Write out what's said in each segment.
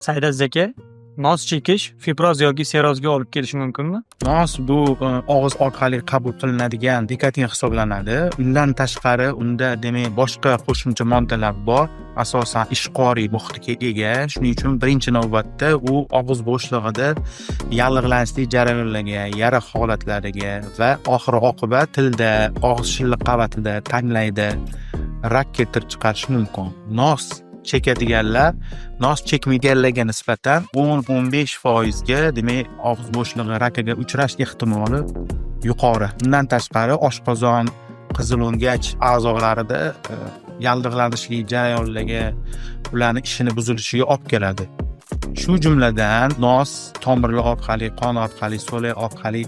Said Aziz aka, nos chekish fibroz yoki sirrozga olib kelishi mumkinmi? Nos bu og'iz orqali qabul qilinadigan nikotin hisoblanadi. Undan tashqari unda, demak, boshqa qo'shimcha moddalar bor. Asosan ishqoriy muhitga ega. Shuning uchun birinchi navbatda u og'iz bo'shlig'ida yallig'lanishlik jarayonlariga, yara holatlariga va oxir oqibat tilda, og'iz shilliq qavatida, tanglayda rak keltirib chiqarishi mumkin. Nos chekadiganlar nos chekmaganlarga nisbatan 10-15 foizga, demak, og'iz bo'shlig'i rakiga uchrash ehtimoli yuqori. Undan tashqari oshqozon, qizilo'ngach a'zolarida yallig'lanishlik jarayonlarga, ularni ishini buzilishiga olib keladi. Shu jumladan nos tomirlar orqali, qon orqali, so'lak orqali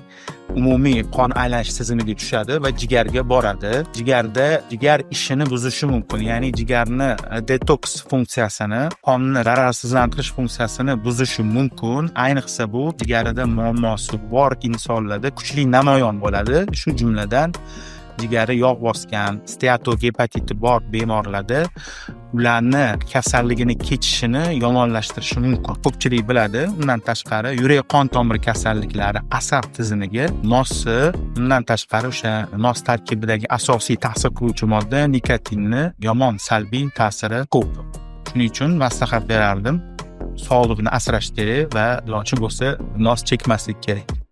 umumiy qon aylanish tizimiga tushadi va jigarga boradi. Jigarda jigar ishini buzishi mumkin, ya'ni jigarni detoks funksiyasini, qonni zararsizlantirish funksiyasini buzishi mumkin. Ayniqsa bu jigarida muammosi bor insonlarda kuchli namoyon bo'ladi. Shu jumladan jigari yog' bosgan, steatogepatiti bor bemorlarda ularni kasalligini kechishini yomonlashtirishi mumkin. Ko'pchilik biladi, undan tashqari yurak qon tomir kasalliklari, asab tizimiga nosi, undan tashqari o'sha nos tarkibidagi asosiy ta'sir qiluvchi modda nikotinni yomon salbiy ta'siri ko'p. Shuning uchun maslahat berardim, sog'liqni asrash kerak va iloji bo'lsa nos chekmaslik kerak.